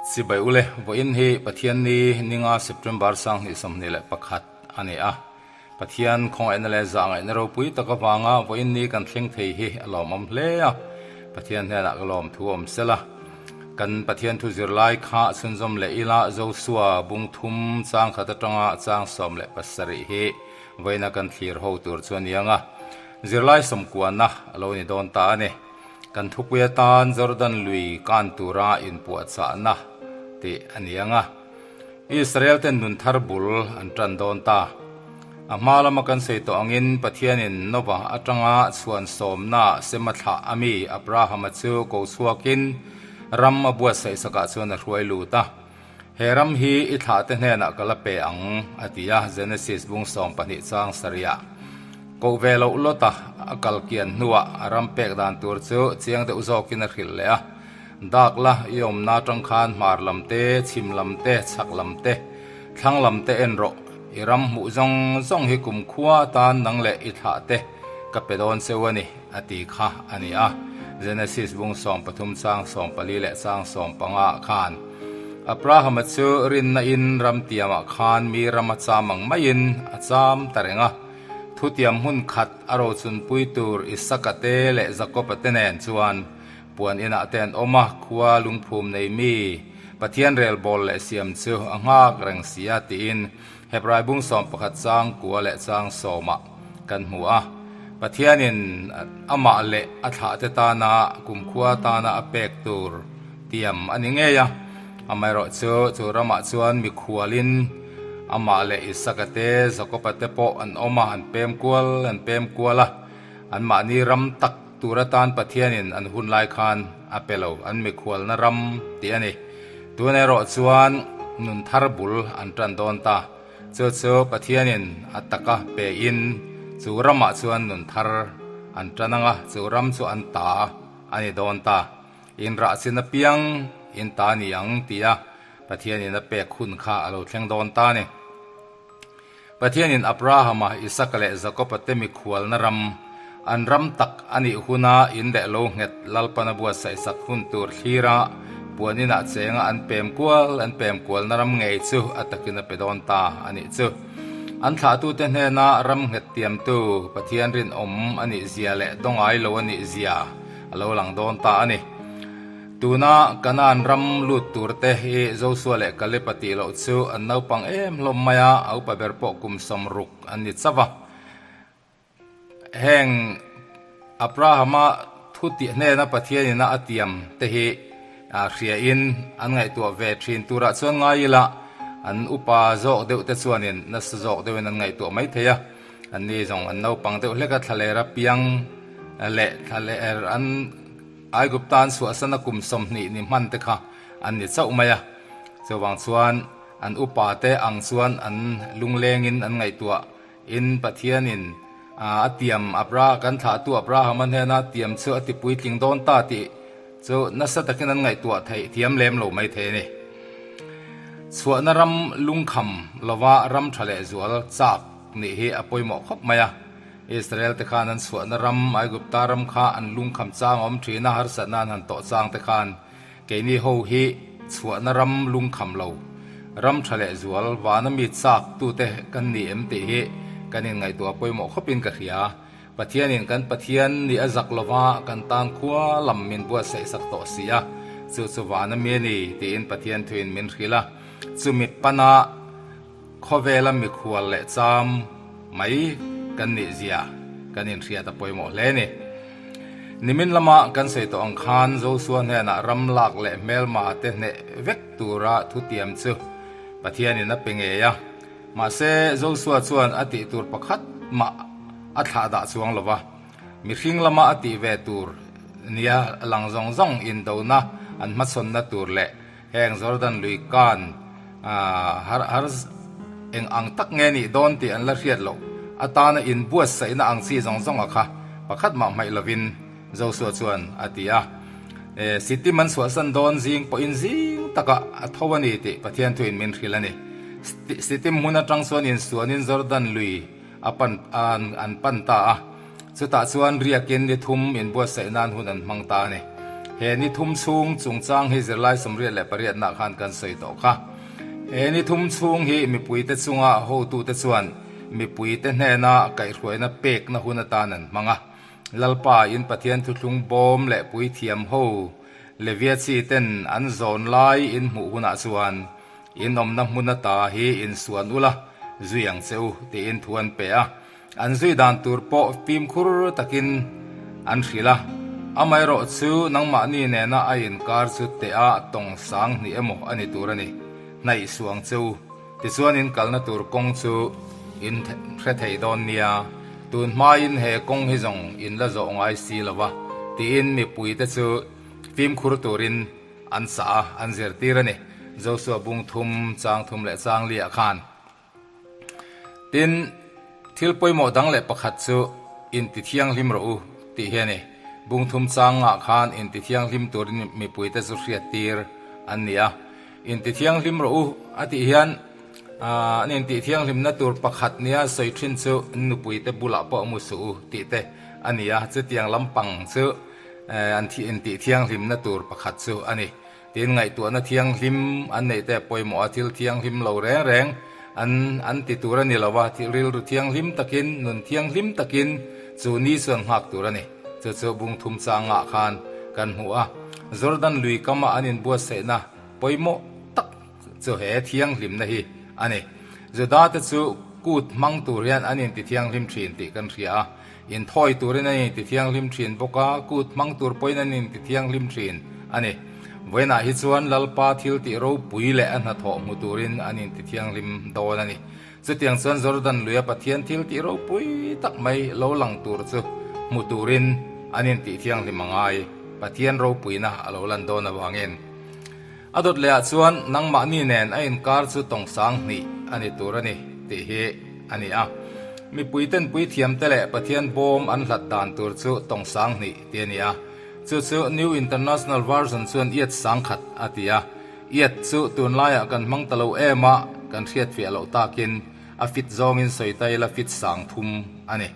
Chibai ule, vawiin hi Pathianni ninga September 2021 a ni a. Pathian khawngaihna leh zahngaihna ropui tak avanga vawiin ni kan thleng thei hi a lawmawm hle a, Pathian hnenah ka lawmthu awm sela. Kan Pathian thu zirlai kha chhunzawm leh ila Josua bung thum chang khat atanga chang 17 hi vawiina kan thlir ho tur chu a ni ang a, zirlai sawmkuana a lo ni dawn ta a ni. Kan thupui atan Jordan lui kan tura inpuahchahna tih a ni ang a. Israel ten nun thar bul an tan dawn ta. A hma lama kan sawi tawh angin Pathianin Nova atanga chhuan sawmna Sema thlah a mi Abrahama chu ko chhuakin ram a buatsaih sakah chuan a hruai lut a. He ram hi i thlahte hnenah ka la pe ang, a ti a, Genesis bung 12 chang sarihah. Koh ve loh Lota a kal kian hnuah a ram pek dan tur chu chiang deuh zawkin a hrilh leh a. Dak la, i awmna atang khan hmar lam te, chhim lam te, chhak lam te, thlang lam te en rawh. I ram hmuh zawng zawng hi kumkhua atan nang leh i thlah te ka pe dawn cheu a ni, a ti kha a ni a. Genesis bung 13 chang 14 leh chang 15 ah khan Abrahama chu rinna in ram tiamah khan mi ram a cham ang maiin a cham ta reng a. Thutiam hmun khat a rochunpui tur Isaka te leh Jakoba te nen chuan Puan inah te an awm a, khua lungphum nei mi, Pathian rel bawl leh siam chu a nghak reng si a tiin Hebrai bung 11 chang kua leh chang sawmah kan hmu a. Pathianin amah leh a thlahte tana kumkhua tana a pek tur tiam a ni ngei a. Amaherawh chu chu ramah chuan mikhualin amah leh Isaka te, Jakoba te pawh an awm a, an pem kual an pem kual a. Anmahni ram tak tur atan Pathianin an hun lai khan a pe lo, an mikhualna ram tih a ni. Tun erawh chuan nun thar bul an tan dawn ta. Chu chu Pathianin a taka pe in chu ramah chuan nun thar an tan ang a, chu ram chu an ta a ni dawn ta. In rah chin apiang in ta ni ang tia Pathianin a pek hun kha a lo thleng dawn ta a ni. Pathianin Abrahama, Isaka leh Jakoba te mikhualna ram, an ram tak a nih huna in leh lo nghet Lalpan a buatsaih sak hun tur thlira puan inah chenga an pem kual an pem kualna ram ngei chu a takin a pe dawn ta a nih chu. An thlahtute hnena ram nghet tiamtu Pathian rinawm a nih zia leh dawngai lo a nih zia a lo lang dawn ta a ni. Tuna Kanaan ram lut turte hi Josua leh Kaleb a tih loh chu an naupang em hlawm mai a, a upa ber pawh kum 60 an ni chauh a. Heng Abrahama thu tih hnena Pathianina a tiam te hi hriain an ngaihtuah ve thin turah chuan ngai ila an upa zawk deuh te chuanin nasa zawk deuhin an ngaihtuah mai thei a. Anni zawng an naupang deuh hlek a, thlalera piang leh thlaler an. Aigupta an chhuahsan a kum 20 ni hman te kha an ni chauh mai a, chuvang chuan an upa te ang chuan an lunglengin an ngaihtuah in Pathianin a tiam Abra kan thlahtu Abrahama hnena tiam chu a ti puitling dawn ta tih chu nasa takin an ngaihtuah theih thiam lem lo mai thei a ni. Chhuahna ram lungkham lova ram tha leh zual chak nih hi a pawimawh khawp mai a. Israel te khan an chhuahna ram, Aigupta ram kha an lungkham chang a awm thin a, harsatna an han tawh chang te khan keini ho hi chhuahna ram lungkham lo, ram tha leh zual, vana mi chak tute kan ni em tih hi kan inngaihtuah pawimawh khawpin ka hria. Pathianin kan Pathian nih a zak lova kan tan khua lam min buatsaih sak tawh si a, chu chu vana mi a ni tiin Pathian thuin min hrilh a, chumi pana Khawvela mikhual leh cham mai kan nih zia kan inhriat a pawimawh hle ni. Nimin lama kan sawi tawh ang khan Josua hnenah ram lak leh hmelma te hneh vek tura thutiam chu Pathianin a pe ngei a. Mahse, Josua chuan a tih tur pakhat mah a thlah dah chuang lo va. Mihring lama a tih ve tur nia lang zawng zawng indona an hmachhawnna tur leh Heng Jordan lui kan har har eng ang tak nge nih dawn tih an la hriat loh atana inbuatsaihna ang chi zawng zawng a kha pakhat mah hmaih lovin Joshua chuan a ti a. Sittim an chhuahsan dawn zing pawhin zing takah a tho a ni tih Pathian thuin min hrilh a ni. Sittim hmun atang chuan insuanin Jordan lui a pan an pan ta a. Chutah chuan riakin ni thum inbuatsaih nan hun an hmang ta a ni. He ni thum chhung chungchang hi zirlai 88 nah khan kan sawi tawh kha. He ni thum chhung hi mipuite chunga hotute chuan mipuite hnena kaihhruaina pekna hun atan an hmang a. Lalpa in Pathian thuthlung bawm leh puithiam ho Levia chi ten an zawn lai in hmuh hunah chuan in awmna hmun ata hi in suan ula zui ang che u tiin thu an pe a. An zui dan tur pawh fimkhur takin an hrilh a, amaherawh chu nangmahni nena a inkar chu teh a tawng sang hnih emaw a ni tur a ni. Hnaih suh ang che u. Tichuan in kalna tur kawng chu in hre thei dawn nia, tun hmain he kawng hi zawng in la zawh ngai si lo va, tiin mipuite chu fimkhur turin an sah a, an zirtir a ni. Josua bung thum, chang thum leh chang liah khan. Tin, thil pawimawh dang leh pakhat chu intithianghlim rawh u tih hi a ni. Bung thum changah khan intithianghlim turin mipuite chu hriattir an ni a. Intithianghlim rawh u a tih hian an intihthianghlimna tur pakhat nia sawi thin chu nupuite bulah pawh mu suh u tih te a ni a. Chutiang lampang chu an intihthianghlimna tur pakhat chu a ni. Tin, ngaihtuahna thianghlim an neih te pawimawh a, thil thianghlim lo reng reng an an ti tur a ni lo a, thil rilru thianghlim takin, nun thianghlim takin chu ni chuan nghak tur a ni. Chu chu bung thum changah khan kan hmu a, Jordan lui kama an inbuatsaihna pawimawh tak chu he thianghlimna hi a ni. Juda te chu kut hmang tur hian an inti thianghlim thin tih kan hria a, Inthawi turin an inti thianghlim thin bawk a, kut hmang tur pawhin an inti thianghlim thin a ni. Vawiinah hi chuan Lalpa thil tih ropui leh a hnathawh hmu turin an inti thianghlim dawn a ni. Chutiang chuan Jordan luia Pathian thil tih ropui tak mai lo lang tur chu hmu turin an intih thianghlim a ngai, Pathian ropuina a lo lan dawn avangin. A dawt lehah chuan nangmahni nen a inkar chu tawng sang hnih a ni tur a ni tih hi a ni a. Mipui ten puithiamte leh Pathian bawm an hlat dan tur chu tawng sang hnih tih a ni a. Chu chu New International Version chuan iat sang khat a ti a. Iat chu tunlaiah kan hmang ta lo em a, kan hriatfiah loh takin a fit zawngin sawi ta ila fit sang thum a ni.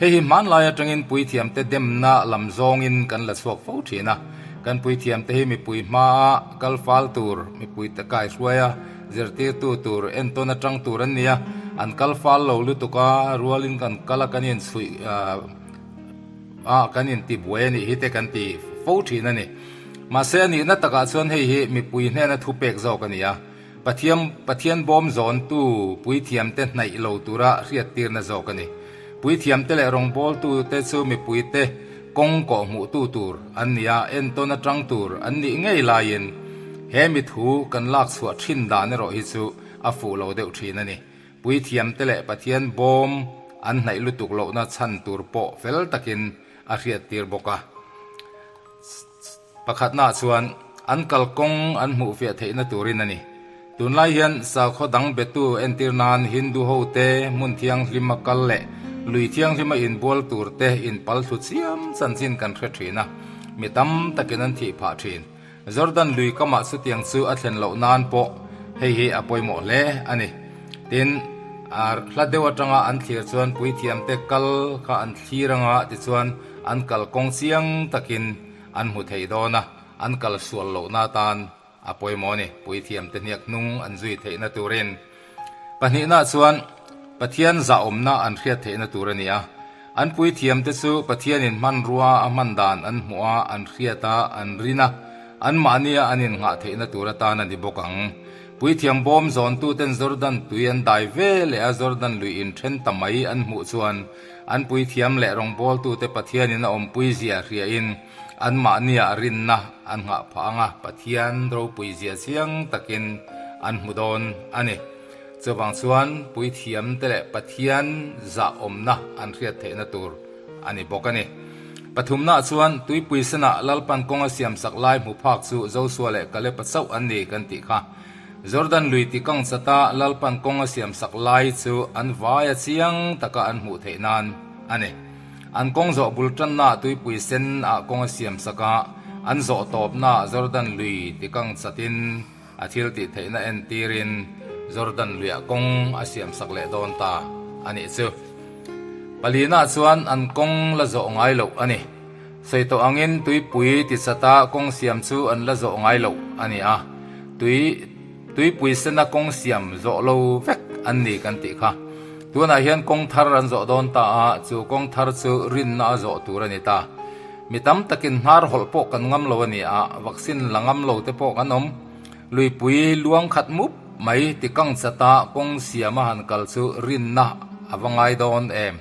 Hei hi hmanlai atangin puithiamte demna lam zawngin kan la chhuak fo thin a. Kan puithiamte hi mipui hmaa kal fal tur, mipuite kaihruaia zirtirtu tur, entawn atang tur an ni a. An kal fal lo lutuk a, rualin kan kal a, kan inchhuih a, kan intibuai a nih hi te kan ti fo thin a ni. Mahse a nihna takah chuan hei hi mipui hnena thupek zawk a ni a. Pathian Pathian bawm zawntu puithiamte hnaih lo tura hriattirna zawk a ni. Puithiamte leh rawngbawltute chu mipuite kawng kawh hmuhtu tur an ni a, entawn atang tur an nih ngei laiin he mi thu kan lak chhuah thin dan erawh hi chu a fuh lo deuh thin a ni. Puithiamte leh Pathian bawm an hnaih lutuk lohna chhan tur pawh fel takin a hriattir bawk a. Pakhatnaah chuan an kalkawng an hmuhfiah theihna turin a ni. Tunlai hian sakhaw dang betu entir nan Hindu hote hmun thianghlima kal leh lui thianghlima inbual turte inpal thlu chiam chanchin kan hre thin a, mi tam takin an thih phah thin. Jordan lui kamah chutiang chu a thlen loh nan pawh hei hi a pawimawh hle a ni. Tin, hla deuh atanga an thlir chuan puithiamte kal kha an thlir anga tichuan an kalkawng chiang takin An hmu thei dawn a, an kal sual lohna atan a pawimawh a ni. Puithiamte hniak hnung an zui theihna turin. Pahnihna chuan Pathian zahawmna an hriat theihna tur a ni a. An puithiamte chu Pathianin hmanrua a hman dan an hmuh a, an hriat a, an rin a, anmahnia an innghah theihna tur atan a ni bawk ang. Puithiam bawm zawntuten Jordan tui an dai ve leh a, Jordan lui inthen ta mai an hmuh chuan An puithiam leh rawngbawltute Pathianin a awmpui zia hriain anmahnia rinna an nghah phah ang a, Pathian ropui zia chiang takin an hmu dawn a ni. Chuvang chuan puithiamte leh Pathian zahawmna an hriat theihna tur a ni bawk a ni. Pathumnaah chuan tuipui senah Lalpan kawng a siamsak lai hmu phak chu Josua leh Kalepa chauh an ni kan tih kha. Jordan lui ti kang chata Lalpan kawng a siam sak lai chu an vai a chiang taka an hmuh theih nan a ni. An kawng zawh bul tanna tuipui sen ah kawng a siam sak a, an zawh tawpna Jordan lui ti kang chatin a thil tih theihna entirin Jordan luiah kawng a siam sak leh dawn ta a nih chu. Palina chuan an kawng la zawh ngai loh a ni. Sawi tawh angin tuipui tichata kawng siam chu an la zawh ngai loh a ni a, tui tuipui sena kawng siam zawh lo vek an ni kan tih kha. Tunah hian kawng thar an zawh dawn ta a, chu kawng thar chu rinna a zawh tur a ni ta. Mi tam takin hnar hawlh pawh kan ngam lo a ni a, vaccine la ngam lo te pawh kan awm. Luipui luang khat mup mai tikang chata kawng siam a han kal chu rinna a va ngai dawn em?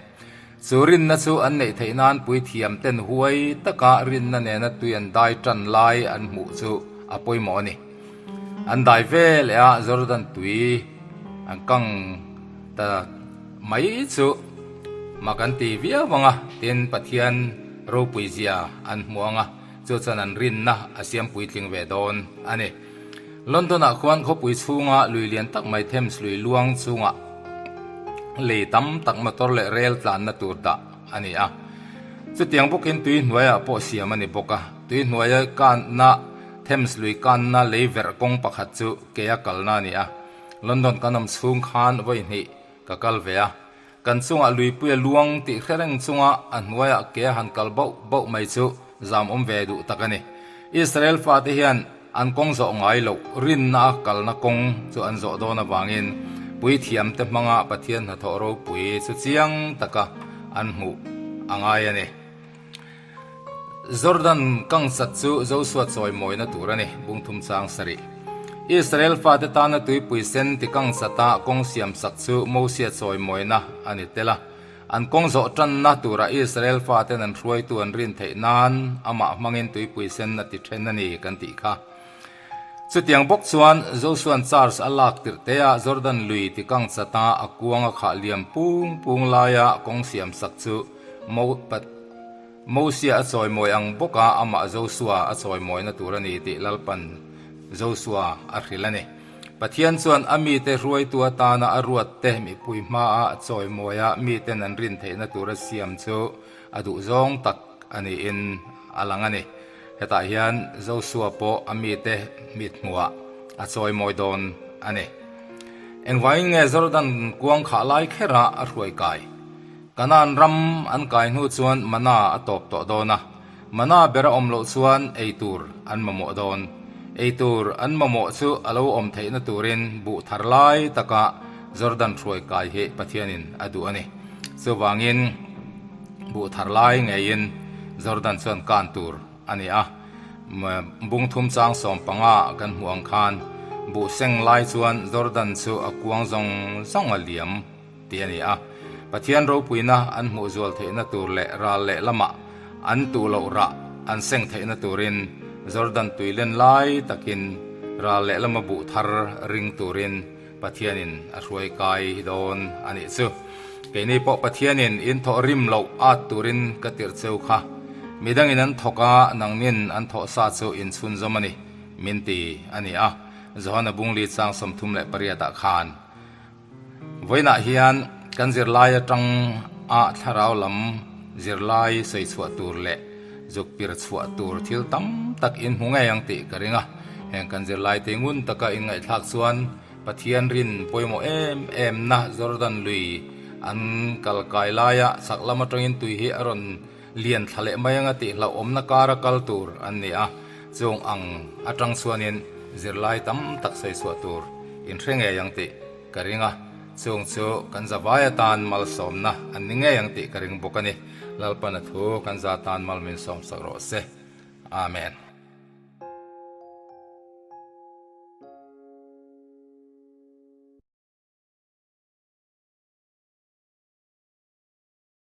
Chu rinna chu an neih theih nan puithiam ten huai taka rinna nena tui an dai tan lai an hmuh chu a pawimawh a ni. An dai ve leh a, Jordan tui an kang ta mai chu mak an ti viau ang a, tin Pathian ropui zia an hmu ang a, chu chuan an rinna a siam puitling ve dawn a ni. London-ah khuan khawpui chhunga lui lian tak mai Thames lui luang chungah lei tam tak motor leh rel tlanna tur dah a ni a. Chutiang bawkin tui hnuaiah pawh siam a ni bawk a. Tui hnuaia kanna Thames lui kanna lei verh kawng pakhat chu kea kalna a ni a. London kan awm chhung khan vawi hnih ka kal ve a. Kan chungah luipuia luang tih hre reng chunga a hnuaiah ke a han kal bauh bauh mai chu zam awm ve duh tak a ni. Israel fate hian an kawng zawh ngai loh rinna a kalna kawng chu an zawh dawn avangin puithiamte hmanga Pathian hnathawh ropui chu chiang taka an hmuh a ngai a ni. Jordan kangchat chu Joshua chawimawina tur a ni, bungthum chang sarih. Israel fate tana tuipui sen ti kangchata kawng siamsak chu Mosia chawimawina a ni tel a. An kawng zawh tanna tura Israel faten an hruaitu an rin theih nan amah hmangin tuipui sen a ti then a ni kan tih kha. Chutiang bawk chuan Joshua'n charge a lak tirh teah Jordan lui ti kangchata a kuang a khah liam pung pung laia kawng siamsak chu Mosia a chawimawi ang bawka amah Josua a chawimawina tur a ni tih Lalpan Josua a hrilh a ni. Pathian chuan a mite hruaitu atana a ruatte mipui hmaa a chawimawia miten an rin theihna tura siam chu a duhzawng tak a niin a lang a ni. Hetah hian Josua pawh a mite mithmuhah a chawimawi dawn a ni. Engvangin nge Jordan kuang khah lai kherah a hruai kai? Kanaan ram an kai hnu chuan mana a tawp tawh dawn a, mana ber a awm loh chuan ei tur an mamawh dawn. Ei tur an mamawh chu a lo awm theihna turin buh thar lai taka Jordan hruai kai hi Pathianin a duh a ni. Chuvangin buh thar lai ngeiin Jordan chuan kan tur a ni a. Bung thum chang 15 kan hmuh ang khan buh seng lai chuan Jordan chu a kuang zawng zawng a liam. Tih a ni a. Pathian ropuina an hmuh zual theihna tur leh ral leh lamah an tuh loh rah an seng theihna turin Jordan tui len lai takin ral leh lama buh thar ring turin Pathianin a hruai kai dawn a nih chu. Keini pawh Pathianin in thawh rim loh at turin ka tirh cheu kha. Midangin an thawk a, nangnin an thawh sa chu in chhunzawm a ni, min ti a ni a. Johana Bungli chang 38 ah khan. Vawiinah hian kan zirlai atang a thlarau lam zirlai sawi chhuah tur leh zuk pir chhuah tur thil tam tak in hmu ngei ang tih ka ring a. Heng kan zirlai te ngun taka in ngaihthlak chuan Pathian rin pawimawh em em na Jordan lui an kal kai laia chhak lam atangin tui hi a rawn lian thla leh mai anga tih hlauhawmna kara kal tur an ni a, chung ang atang chuanin zirlai tam tak sawi chhuah tur in hre ngei ang tih ka ring a, chung chu kan zavai atan malsawmna an ni ngei ang tih ka ring bawk a ni. Lalpan a thu kan za tan mal min sawmsak rawh se. Amen.